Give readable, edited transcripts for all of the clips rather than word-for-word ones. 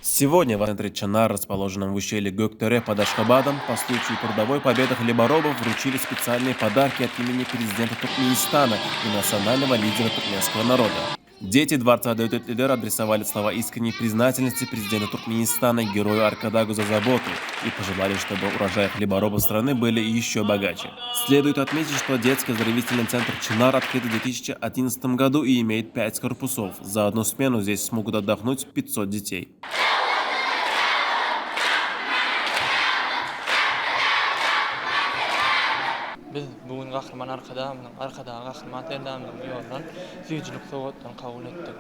Сегодня в центре Чанар, расположенном в ущелье Гёктере под Ашхабадом, по случаю трудовой победы хлеборобов вручили специальные подарки от имени президента Туркменистана и национального лидера туркменского народа. Дети Дворца Дёлетлилер адресовали слова искренней признательности президенту Туркменистана, герою Аркадагу за заботу и пожелали, чтобы урожаи хлеборобов страны были еще богаче. Следует отметить, что детский оздоровительный центр «Чинар» открыт в 2011 году и имеет 5 корпусов. За одну смену здесь смогут отдохнуть 500 детей. Biz bu gün Gahryman Arkadagymyzyň, Arkadagly Gahryman Serdarymyzyň ýollan süýjülik sowgatlaryny kabul etdik.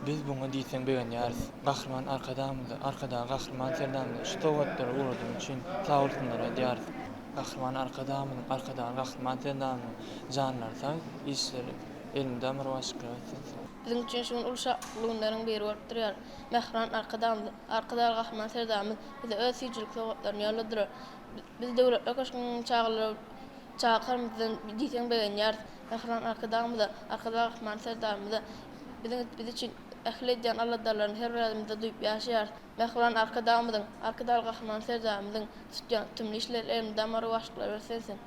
Biz buňa diýseň begenýäris. Gahryman Arkadagymyza, Arkadagly Gahryman Serdarymyza şu sowgatlary ugradany üçin sagbolsunlar aýdýarys. Gahryman Arkadagymyzyň, Arkadagly Gahryman Serdarymyzyň janlary sag, işleri elmydama rowaçlyklara beslensin! Biziň üçin şu gün uly şatlykly günleriň biri bolup durýar. Mähriban Arkadagymyz, Arkadagly Gahryman Serdarymyz bize öz süýjülik sowgatlaryny ýolladylar. Biz Döwletler köşgüniň çagalary çagyranymyzdan diýseň begenýäris. Mähriban Arkadagymyza, Arkadag Gahryman Serdarymyza biziň biz üçin ähli edýän aladalaryny her bir ädimimizde duýup ýaşaýarys. Mähriban Arkadagymyzyň, Arkadagly Gahryman Serdarymyzyň tutýan tutumly işleri elmydama rowaçlyklara beslensin!